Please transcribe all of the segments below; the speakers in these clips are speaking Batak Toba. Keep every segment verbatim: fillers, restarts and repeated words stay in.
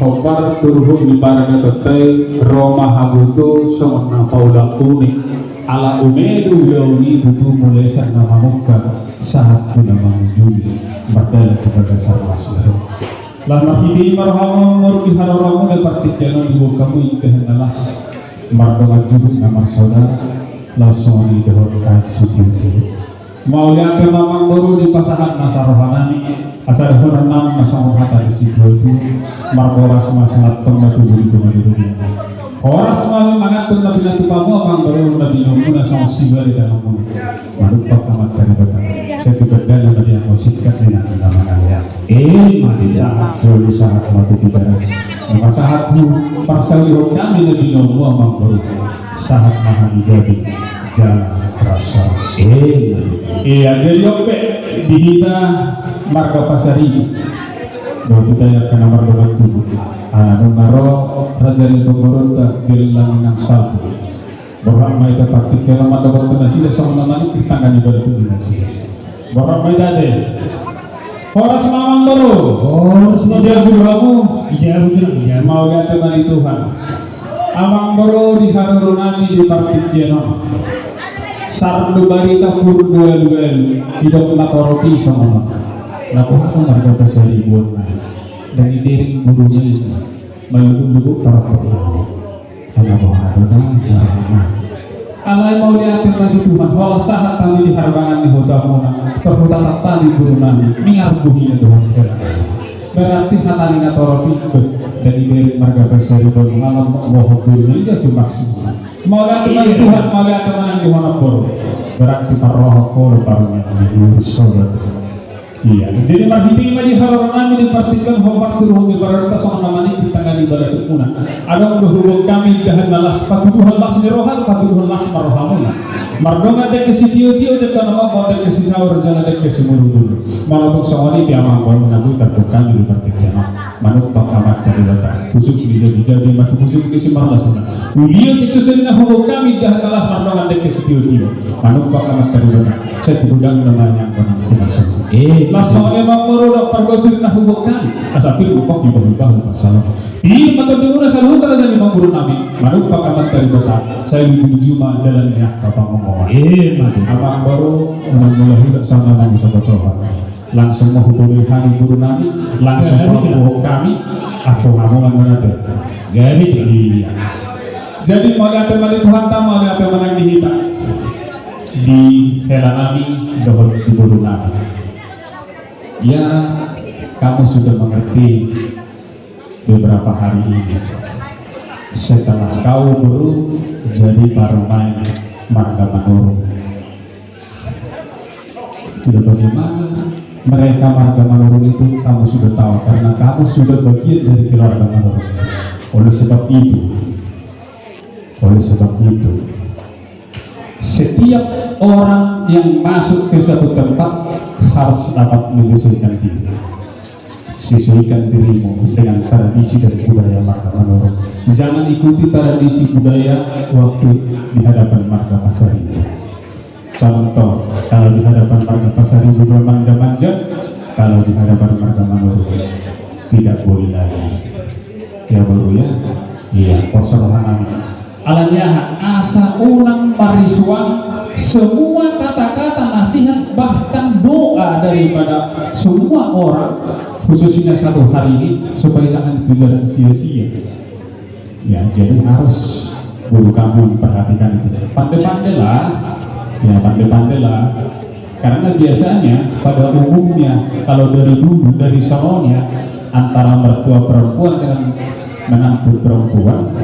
Hombar tu ruhut ni paradatonta i, ro ma hamu tu songon na paulak une. Ala ume do ulaon i tutu, mulai sian na mamungka sahat tu na mangujungi, mardalan di bagasan las ni roha. Laos marhite i ma rohamuna di haroromuna, partingkian on diboan hamu indahan na las, mardongan juhut na marsaudara, laos songon i dohot aek sitiotio. Mauliate ma amangboru, dipasahat nasa rohanami, asa dohonon nami ma songon hata ni sitiotio, marboras ma, sehat tongtong ma tubu di tonga ni dunia. Horas ma hami manganhon na pinatupamu amangboru, na binoanmuna songon siba di tanganmuna. Manumpak Amanta Debata, sai tu gandana ma di anggo singkat ni na mangalea. Emma tutu. Sahat solu, sahat ma tu Tigaras. Na pasahat tu parsaulihon nami na binoanmu amangboru. Sahat ma hami gabe jala ras-ras. Emma tutu. Ia, jadi on pe di hita marga Pasaribu. Dohot hita angka na mardongan tubu. Ala nunga ro raja ni pamoruonta, gelang nang salpu. Borhat ma hita partingkian on mandapothon nasida songon na maningkir tangga ni balituk ni nasida. Borhat ma hita ate. Horas ma amangboru. Horas ma. Di jabu hamu. Di jabu, di jabu. Mauliate ma di Tuhan. Amangboru, di haroronami di partingkian on, sar do barita pur do alualu, didok na torop i songon on. Na boha do marga Pasaribu on, na dang ibereng boruna i, malugutlugut torop-torop. Ala boha do da, ala boha. Alai mauliate ma di Tuhan, holan sahat hami di harbangan ni hutamuna, parhutatan hami borunami, miar buhina dohot hela. Berarti hata ni na torop i, dang ibereng marga Pasaribu on, malam bohot boruna i, jadi maksudna. Mauliate ma di Tuhan, mauliate ma nang di ho amangboru. Berarti parrohahon do parumaen ni sobat. Ia, jadi marhite i ma di haroronami di partingkian on, hombar tu ruhut ni paradatonta songon na maningkir tangga ni balitukmuna. Adong do huboan hami indahan na las, patuduhon las ni roha, patuduhon las ma rohamuna. Mardongan dengke sitiotio, dengke na mambo, dengke sisaur jala dengke simudurudur. Molo tung songon i pe amangboru, na boi tarpuk hami di partingkian on. Manumpak Amanta Debata, pusuk ni jabi-jabi ma tu pusuk ni simarlasuna. Uli on, tingki songon i na huboan hami indahan na las, mardongan dengke sitiotio. Manumpak Amanta Debata, sai tu godang na manang panang kumasuna. Eh, las songon i ma amangboru, dok pargogir na huboan hami, asa pir mupok di bahu-bahu parsalaon. Pir ma tondimuna saluhut raja ni pamoruonnami. Manumpak Amanta Debata, sai luju-luju ma dalan ni angka pangomoan. Eh, mate. Amangboru, unang mula-hula songon na mangusapotohan. Langsung ma huboan hami borunami, langsung ma huboan hami, angka hamu ma manate. Jadi, iya. Jadi, mauliate ma di Tuhanta, mauliate ma nang di hita. Di helanami, dohot di borunami. Ya, kamu sudah mengerti beberapa hari ini. Setelah kau, Bro, jadi parumaen marga Manurung. Sudah bagaimana mereka marga Manurung itu, kamu sudah tahu, karena kamu sudah bagian dari keluarga Manurung. Oleh sebab itu, oleh sebab itu, setiap orang yang masuk ke suatu tempat harus dapat menyesuaikan diri. Sesuaikan dirimu dengan tradisi dan budaya marga Manurung. Jangan ikuti tradisi budaya waktu di hadapan marga Pasaribu. Contoh, kalau di hadapan marga Pasaribu bermanja-manja, kalau di hadapan marga Manurung tidak boleh lagi. Ya, Bro, ya? Iya, pos rohanami. Alani aha, asa unang marisuan semua kata-kata nasihat, bahkan doa daripada semua orang, khususnya satu hari ini, supaya jangan dibilang sia-sia. Ya, jadi harus, Bro, kamu perhatikan itu. Pande-pandelah, ya, pande-pandelah. Karena biasanya, pada umumnya, kalau dari dulu, dari sononya, antara mertua perempuan dengan menantu perempuan,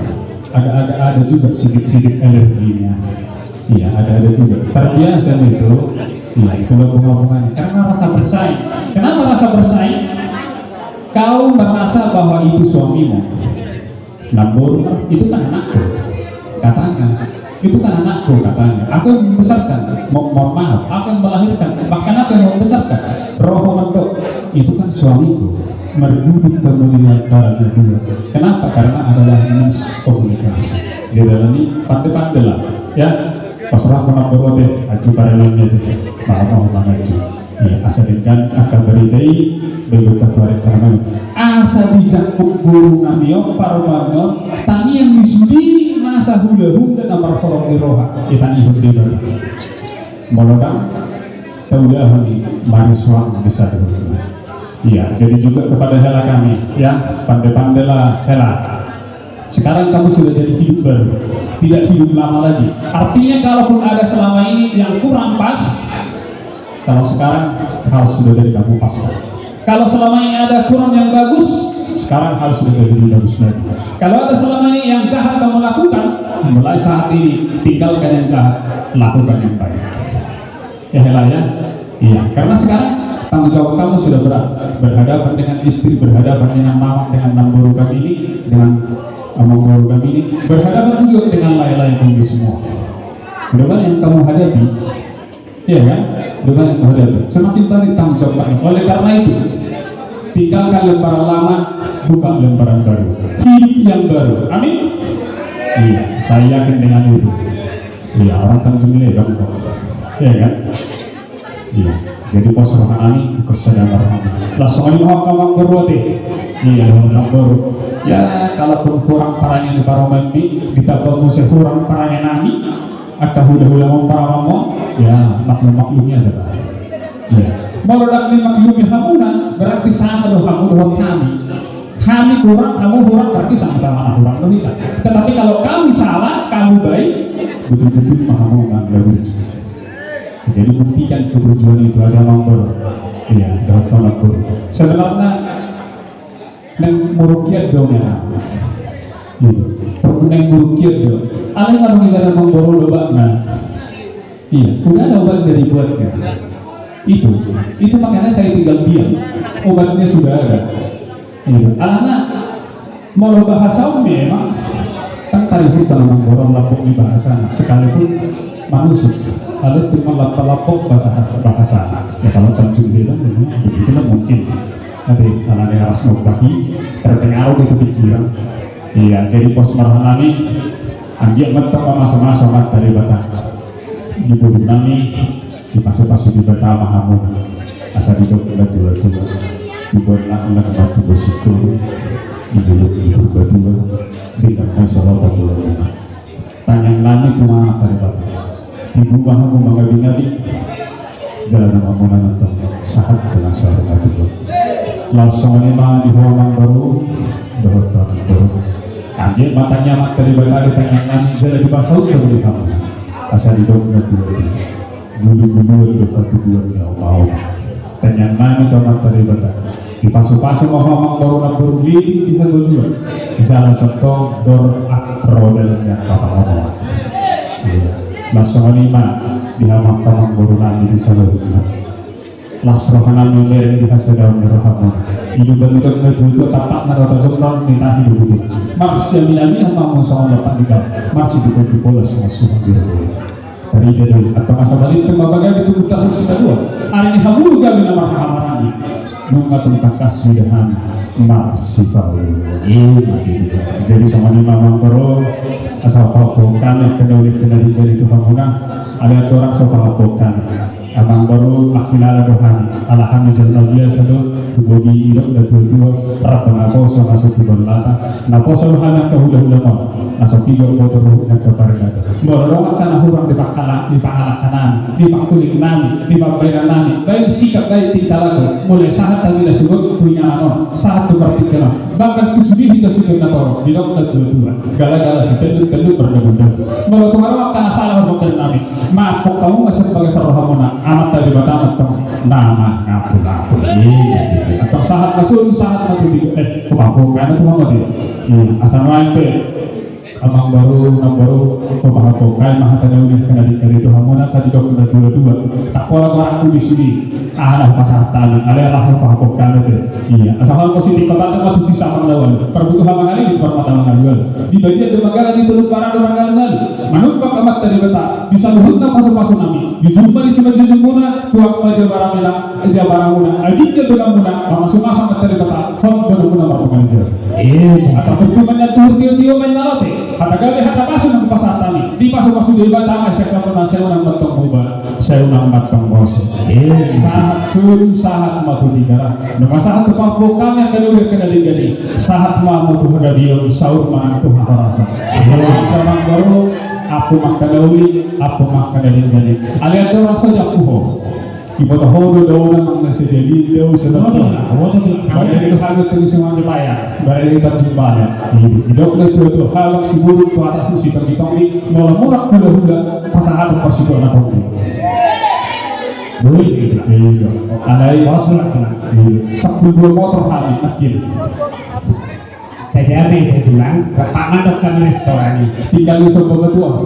ada, ada, ada juga sedikit-sedikit alerginya. Iya, ada, ada juga. Terbiasa itu, iya, itulah bunga-bunganya. Karena rasa bersaing. Kenapa rasa bersaing? Kau merasa bahwa itu suamimu. Namboru, itu kan anakku, katanya. Itu kan anakku, katanya. Aku yang membesarkan. Mo-, mohon maaf, aku yang melahirkan. Bahkan aku yang membesarkan. Roha mandok, itu kan suamiku. Margudut hamu di antara dua. Kenapa? Karena adalah miskomunikasi. Di dalam ini pande-pandelah, ya. Pas rohakku namboru ate, aju parenannya itu. Maaf, maaf, maaf, aju. Asa denggan angka barita i, bebeta tuari karena asa dijangkon boru nami on parumaen on, tangiang ni sude nasa hulahula na marholong ni roha, itangihon Debata. Molo ndang, taulahon i marisuang bisa dulu. Iya, jadi juga kepada hela kami, ya, pande-pandelah hela. Sekarang kamu sudah jadi hidup baru, tidak hidup lama lagi. Artinya, kalaupun ada selama ini yang kurang pas, kalau sekarang harus sudah jadi kamu pas. Kalau selama ini ada kurang yang bagus, sekarang harus sudah jadi lebih bagus lagi. Kalau ada selama ini yang jahat kamu lakukan, mulai saat ini tinggalkan yang jahat, lakukan yang baik. Ya, hela, ya. Iya, karena sekarang tanggung jawab kamu sudah berat. Berhadapan dengan istri, berhadapan dengan mamak, dengan namboru kami ini, dengan amangboru kami ini, berhadapan juga dengan lain-lain ini semua. Mudah-mudahan yang kamu hadapi, iya kan? Mudah-mudahan yang kamu hadapi semakin baik tanggung jawab kamu. Oleh karena itu, tinggalkan lembaran lama, buka lembaran baru. Hidup yang baru. Amin. Iya, saya yakin dengan itu. Iya, orang kan jumlah dong. Iya kan? Iya. Jadi pos roha nami, ikut sadar roha nami. Langsung aja mau kawan berbuat. Iya, orang baru. Ya, kalaupun kurang parangnya di parumaen i, ditambah muse kurang parangnya nami, angka hulahula mau parumaen on, ya, maklum-maklumnya aja lah. Iya. Molo ndang dimaklumi hamuna, berarti sama do hamu dohot nami. Kami kurang, kamu kurang, berarti sama-sama na kurang do hita. Tetapi kalau kami salah, kamu baik, betul-betul ma hamu nang lagu. Jadi buktikan keberjuangan itu ada nomor. Iya, ada nomor. Sebenarnya nang murukian do ya. Iya. Nang murukian do. Alai kalau kita ada nomor lo bang, nah. Iya, udah ada obat dari buatnya. Itu, itu makanya saya tinggal diam. Obatnya sudah ada. Iya, alana molo bahasa on memang kan tarihuta memang borong lapok di bahasa, sekalipun manusuk. Kalau cuma lapok-lapok bahasa, bahasa. Ya kalau Tanjung Pinang memang begitulah mungkin. Tapi alana ras nobahi terpengaruh itu pikiran. Iya, jadi pos marhanami anggiat mentong mamaso-maso mata di batang. Di boru nami, dipasu-pasu Debata ma hamu. Asa didok na tua-tua. Dibuat anak na tua-tua situ. Didok di tua-tua. Didok na salah tua-tua. Tangiang nami tu Amanta Debata. Tibu ma hamu mangabi-ngabi. Jala na mamona nonton sahat tu na sahat na tibu. Laos songon i ma di ho amangboru dohot ho namboru. Anggiat ma tangiang Amanta Debata di tangiang nami jala dipasaut hamu di hamu. Asa didok na tua-tua. Gulu-guluan do patuduan ni ahu-ahu. Tangiang nami tu Amanta Debata. Dipasu-pasu ma ho amangboru namboru leleng di hangoluan. Jala sontong dor ro dalan ni angka pangomoan. Iya. Laos songon i ma di hamu angka amangboru nami di saluhutna. Las roha nami leleng di hasadaon ni rohamuna. Ido balikon na tua-tua tampak na rata jomron ni tahi do bubu. Marsiamin-amin hamu songon lopak ni gau. Marsitipol-tipol songon suhut di rubuli. Tarida do, antong asa balintang ma bagas di tubuh tahu sipadua. Ari ni hamu gabe na marhaha-marani. Nunga tung tangkas sudah hami. Marsipaulu. Jadi songon i ma amangboru. Asa pahophop hami, kena ulih kena ringgit itu hamuna. Alai tu orang so pahophop hami. Amangboru, makkilala do hami, ala hami jolma biasa do, tu bobi idok na tua-tua, rap na poso na so tigon lata, na poso do hami angka hula-hula mon, na so tigon boto ruhut na angka pargata. Molo adong angka na hurang di pangkala, di pangalangka nami, di pangkuling nami, di pambahenan nami, baen sikap baen tingkah laku, mulai sahat hami na suhut tu inganan on, sahat tu partingkian on. Bahkan tu sude hita sude na torop, didok na tua-tua. Gala-gala sitenduk-tenduk mardabu-dabu. Molo tung adong angka na salah marhongkar nami. Maaf, hamu ma sian bagasan rohamuna. Amanta Debata ma antong na mangapul-apul. Antong sahat ma solu, sahat ma tu tiga. Eh, hupahophop hami tu hamu. Iya, asa nuaeng pe. Amangboru, namboru, hupahophop hami ma hata na uli, kena dikari tu hamuna, asa didok na tua-tua. Tak pola gorangku di sini. Aha na hupasahat hami, alai ala hupahophop hami tu. Iya, asa hal positif kota tu mati sisa mangalawali. Parbutuhan mangalili, parmata mangalualu. Di bagian do manggala, di tolu parang do mangalualu. Manumpak Amanta Debata, di saluhutna pasu-pasu nami. Jujur ma di simanjujungmuna, tuak ma di abaramuna, di abaramuna. Adinda donganmuna, mamasu-masu Amanta Debata. Songon i ma marpangajar. Asa tutu ma na tuhur, tio-tio ma na lote. Hata gabe, hata pasu na hupasahat hami. Dipasupasu Debata ma sian hamu na sai unang mantong bubar, sai unang mantong mose. Sahat solu, sahat ma tu Tigaras. Nunga sahat tu pangkuon hami angka na uli, angka na denggan i. Sahat ma hamu tu hagabeon, saur ma nang tu hahorasan. Asa ma angka manggoro, ampun ma angka na uli, ampun ma angka na denggan i. Alai andorang so jampu ho. Iboto ho do daonan nang na so jadi, dao so daonan. Boto, boto, boto. Bayar itu hami tu semua dibayar. Bayar itu tu bayar. Didok na tu tu halak si buruk tu atas si tonggi-tonggi, molo mulak hula-hula, pasahat pas itu anak tonggi. Boleh gitu. Iya. Alai. Bos mulak tulang. Iya. Sepuluh dua motor hami, makin. Sadia pe tulang, repak mandok hami restoran i. Tinggal di sopo ketua.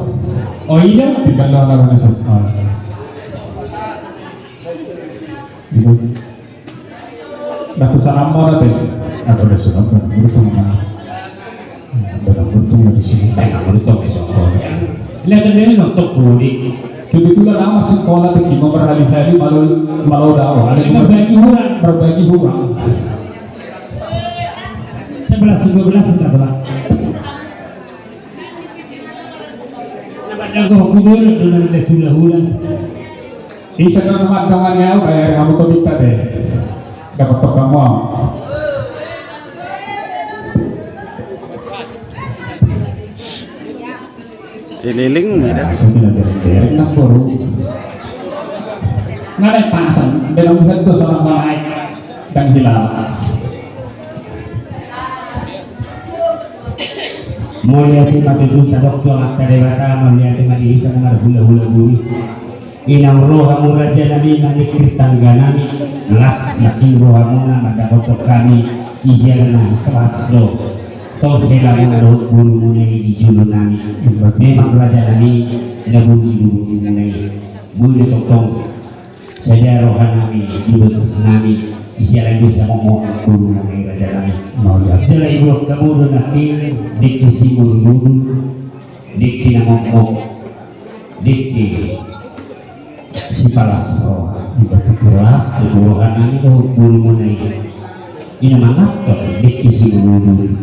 Oh, iya. Tinggal di sopo. Gitu. Dah pesan amo dah teh. Atau dah sudah kan? Beruntung kan? Dah beruntung di sini. Dah beruntung di sini. Lihat dia ni nonton kuning. Kebetulan amat sekolah di Timor berhari-hari malu malu dah. Ada yang berbagi orang. Berbagi orang. Sebelas dua belas sudah, Pak. Nama dago kuburan dengan hula-hula. Isa na mandongani au, bayar hamu tu bita deh. Dapat tokang mau. Ililing, ya. Nah, saya tidak derek-derek, nak, baru. Nggak ada panasan, beda buat tuh sama naik dan hilang. Mauliate ma tutu tadok tu Amanta Debata, mauliate ma di hita na marhula-hula bumi. Inang roha muraja nami maningkir tangga nami, las nangkin rohamuna mandapothon hami, ijia na selas do. Tong helamuna dohot borumuna i di julu nami. Memang raja nami na boi di julu borumuna i. Boi do tongtong. Sadia roha nami di bagas nami, ijia lagi sama mo borumuna i raja nami. Jala ibuat hamu do nangkin dengke simudur-mudur, dengke na mokmok, dengke sipalas roha. Las tu roha nami dohot borumuna i. Ina manganton dengke simudur-mudur.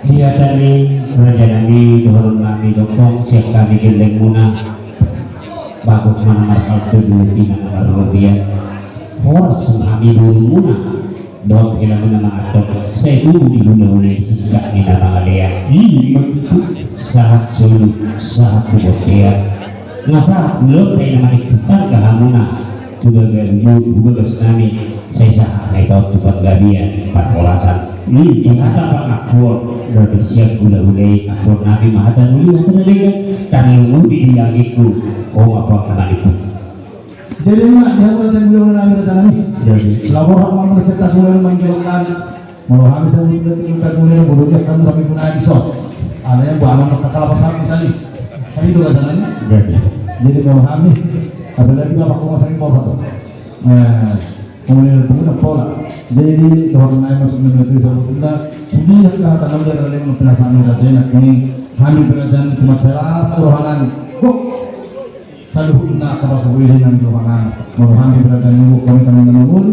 Di hata ni raja nami dohonon nami tongtong sian hami gellengmuna. Bagot ma na marhalto, dua tina na marrobean. Horas ma hami borumuna dohot helamuna manganton, sai tubu di hula-hula i singkat ni na mangalean. Sahat solu, sahat tu bontean. Nga sahat tu lonta i na maningkir tangga hamuna tu bagas, tu bagas nami. Sai sahat ma i tu panggabean parhorasan. Di hata pangampuon sian hula-hula i, ampuon nami ma hata na uli, hata na denggan. Tarlumobi di anggiku, ho ma panggabean i. Jadi ma di hamu raja ni hula-hula nami, raja nami. Jadi. Laho ma mangecek tu hula-hula manjolok hami. Molo hami sai hula-hula tu hula-hula, molo dia hamu hami guna di son. Alai buat anak kakala pasar misalnya. Kan itu raja nami. Jadi. Jadi molo hami, apalagi bapak kau masih borhat. Nah, kemudian itu pun pola. Jadi, dohot nai masuk ni tu saluhutna, sude angka hata na uli, hata na denggan, penasaran ni raja i nangkin, hami pe raja ni tu mansai las tu roha nami. Gok. Saluhutna angka pasu-pasu i nang di roha nami. Molo hami pe raja ni, gok, hami pe na mangolu,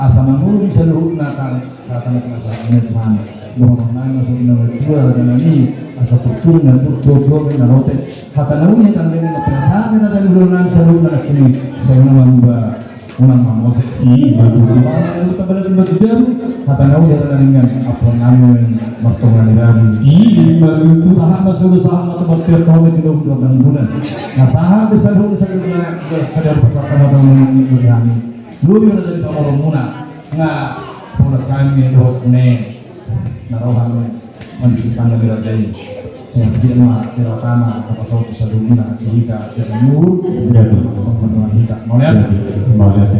asa mangolu di saluhutna angka hata na penasaran ni Tuhan. Dohot nai masuk ni tu raja nami, asa turtur na, turtur na lote. Hata na uli, hata na denggan, penasaran ni raja ni, hula-hula nami saluhutna nangkin, sai unang mamora. Unang mamose. Ima tutu. Unang mamose, unang mamose. Hata na uli, hata na denggan, ampuon nami ma i martonga ni rabu. Ima tutu. Sahat ma solu, sahat ma tu bontean, tu hami tu lobi tu hangoluan. Nga sahat be saluhutna, saluhutna, sadia pasahat ma tu hami, lobi hami. Lobi ma raja ni pamoruonmuna. Nga pola hami dohot ne. Na roha nami manjadi tangga ni raja i. Sehingga dia ma, dia ma, apa saut saluhutna di hita, jadi mur, jadi mantong mantong hita. Mauliate. Jadi, mauliate.